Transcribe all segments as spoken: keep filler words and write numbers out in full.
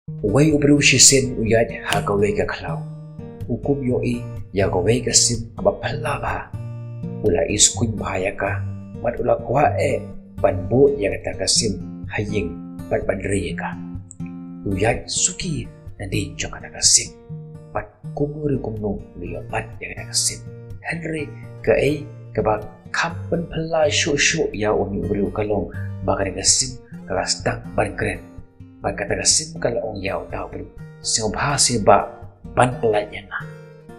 Uwei u briew shisien u ïaid ha kawei ka khlaw. U kum ïohi ïa kawei ka sim kaba phylla bha. U la iskuiñ bha ïa ka, bad u la kwah eh ban buh ïa kata ka sim ha ïing bad ban ri ïa ka. U ïaid suki nadien jong kata ka sim, bad kumno re kumno u la ïoh bat ïa kata ka sim. Hynrei kaei kaba kham pynphylla shuh shuh ïa une u briew ka long ba kane ka sim ka la sdang ban kren. Bad kata ka sim ka la ong ïa uta u briew, sngewbha seh bah ban pyllait ïa nga.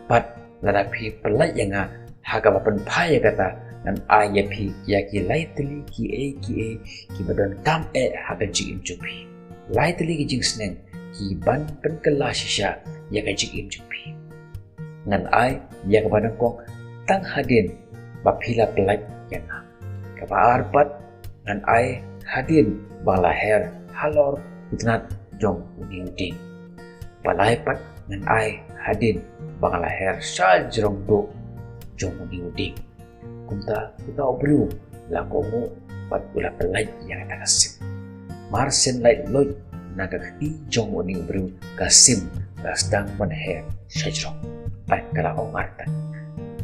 Bad lada phi pyllait ïa nga ha kaba pynphai ïa kata, ngan ai ïa phi ïa ki lai tylli kiei kiei kiba donkam eh ha ka jingim jong phi. Lai tylli ki jingsneng kiban pynkylla shisha ïa ka jingim jong phi. Ngan ai ïa kaba nyngkong tang hadien ba phi la pyllait ïa nga. Kaba ar pat ngan ai hadien ba nga la her halor u tnat jong une u dieng. Ba lai pat ngan ai hadien ba nga la her sha jrong duh jong une u dieng. Kumta uta u briew u la kohnguh bad u la pyllait ïa kata ka sim. Mar shen lait luid na ka kti jong une u briew, ka sim ka la sdang ban her sha jrong bad ka la ong artat,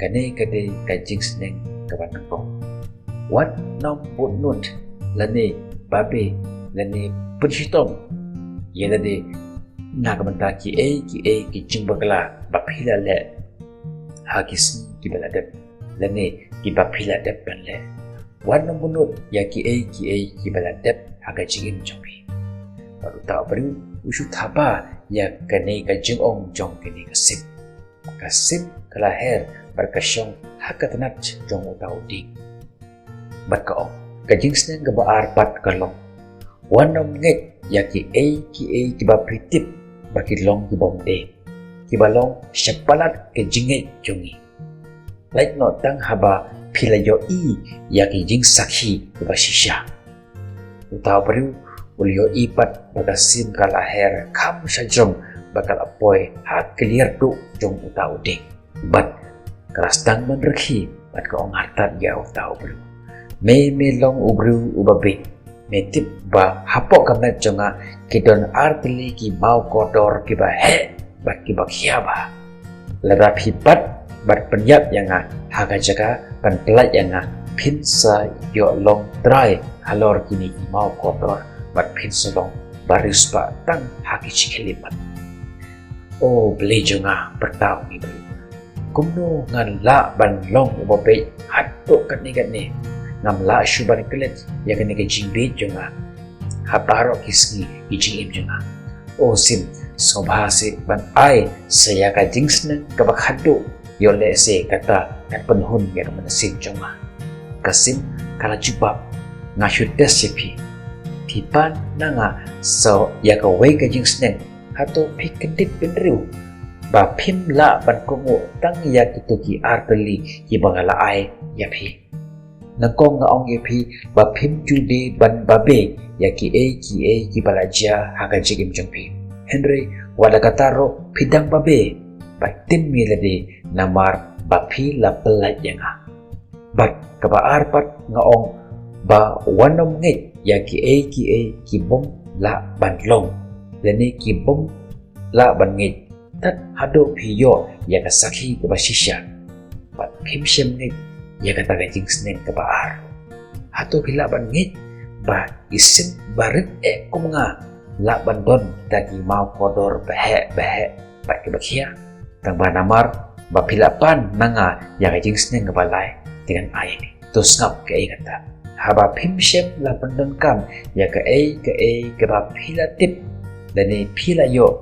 kane ka dei ka jingsneng kaba nyngkong. Wat nym bud nud lane babe lane pynshitom ïa lade na ka bynta kiei kiei ki jingbakla ba phi la leh ha ki sngi kiba la dep lane kiba phi la dep ban leh. Wat nym bud nud ïa kiei kiei kiba la dep ha ka jingim jong phi. Bad uta u briew u shu thaba ïa kane ka jingong jong kane ka sim. Ka sim ka la her bad ka shong ha ka tnat jong uta u dieng. Bad ka ong, ka jingsneng kaba ar pat ka long, wat nym ngeit ïa kiei kiei kiba phi tip ba ki long kibym dei, kiba long shaphang ka jingngeit jong ngi. Lait noh tang haba phi la ïohi ïa ki jingsakhi kiba shisha. Uta u briew u la ïohi pat ba ka sim ka la her kham sha jrong bad ka la poi ha ka liar duh jong uta u dieng. Bad ka la sdang ban rkhie bad ka ong artat ïa uta u briew, me me long u briew uba bieit. Me tip ba hapoh ka met jong nga ki don ar tylli ki maw kordor kiba heh bad kiba khia bha. Lada phi bat bad pynïap ïa nga ha ka jaka ban pyllait ïa nga, phin sa ïoh long trai halor kine ki maw kordor bad phin sa long ba riewspah tang ha ki shi khyllipmat. O Blei jong nga, pyrta une u briew, kumno ngan lah ban long uba bieit haduh katne katne? Ngam lah shuh ban klet ïa kane ka jingbieit jong nga ha baroh ki sngi ki jingim jong nga. O sim, sngewbha seh ban ai sa ïa ka jingsneng kaba khadduh, ïoh lehse kata kan pynhun ïa ka mynsiem jong nga. Ka sim ka la jubab, nga shu test ïa phi. Phi pan na nga sa ïa kawei ka jingsneng, hato phi kyndit bynriew ba phim lah ban kohnguh tang ïa kito ki ar tylli kiba nga la ai ïa phi? Nyngkong nga ong ïa phi ba phim ju dei ban babe ïa kiei kiei kiba la jia ha ka jingim jong phi. Hynrei wat la katta ruh phi dang babe bad tim ïa lade namar ba phi la pyllait ïa nga. Bad kaba ar pat nga ong ba wat nym ngeit ïa kiei kiei kibym lah ban long lane kibym lah ban ngeit tad haduh phi ïoh ïa ka sakhi kaba shisha. Bad phim shym ngeit ïa kata ka jingsneng kaba ar. Hato phi lah ban ngeit ba ki sim barit eh kum nga lah ban don kita ki maw kordor ba heh ba heh bad kiba khia? Tang ba namar ba phi la pan na nga ïa ka jingsneng kaba lai, te ngan ai ïa phi. To sngap kaei kata. Haba phim shym la pyndonkam ïa kaei kaei kaba phi la tip lane phi la ïoh,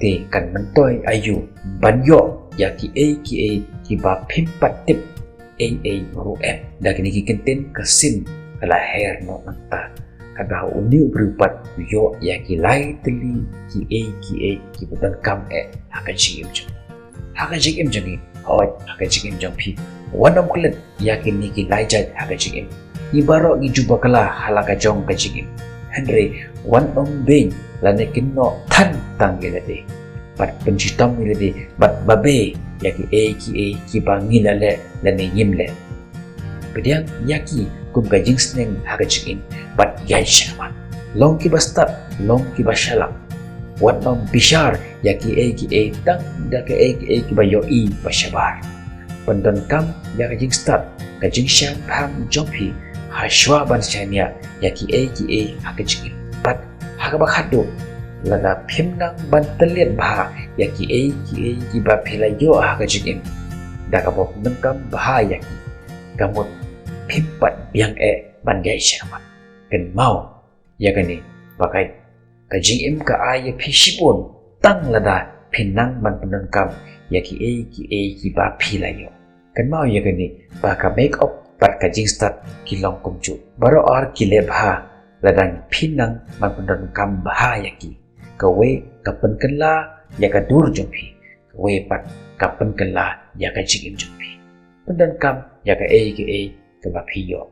te kan myntoi aïu ban ïoh ïa kiei kiei kiba phim pat tip ei ei ruh em? Da kine ki kyntien ka sim ka la her noh nangta. Katba une u briew pat u ïoh ïa ki lai tylli kiei kiei kiba donkam eh ha ka jingim jong u. Ha ka jingim jong ngi, hooid, ha ka jingim jong phi, wat nym klet ïa kine ki lai jait ha ka jingim. Ngi baroh ngi ju bakla ha la ka jong ka jingim. Hynrei wat nym beiñ lane kynnoh than tang ïa lade bad pynshitom ïa lade bad babe ïa kiei kiei kiba ngi la leh lane ngim leh. Pdiang ïa ki kum ka jingsneng ha ka jingim bad ïaid shakhmat. Long kiba stad, long kiba shalak. Wat nym bishar ïa kiei kiei tang da kaei kaei kiba ïohi ba shabar. Pyndonkam ïa ka jingstad, ka jingshemphang jong phi hashwa ban shaniah ïa kiei kiei ha ka jingim. Bad ha kaba khatduh, lada phim nang ban tylliat bha ïa kiei kiei kiba phi la ïoh ha ka jingim, da kaba pyndonkam bha ïa ki, ka mut phim pat biang eh ban ïaid shakhmat. Kynmaw ïa kane, ba ka jingim ka ai ïa phi shibun tang lada phi nang ban pyndonkam ïa kiei kiei kiba phi la ïoh. Kynmaw ïa kane, ba ka makeup bad ka jingstad ki long kumjuh. Baroh ar ki leh bha lada phi nang ban pyndonkam bha ïa ki. Kawei ka pynkylla ïa ka dur jong phi, kawei pat ka pynkylla ïa ka jingim jong phi. Pyndonkam ïa kaei kaei kaba phi ïoh.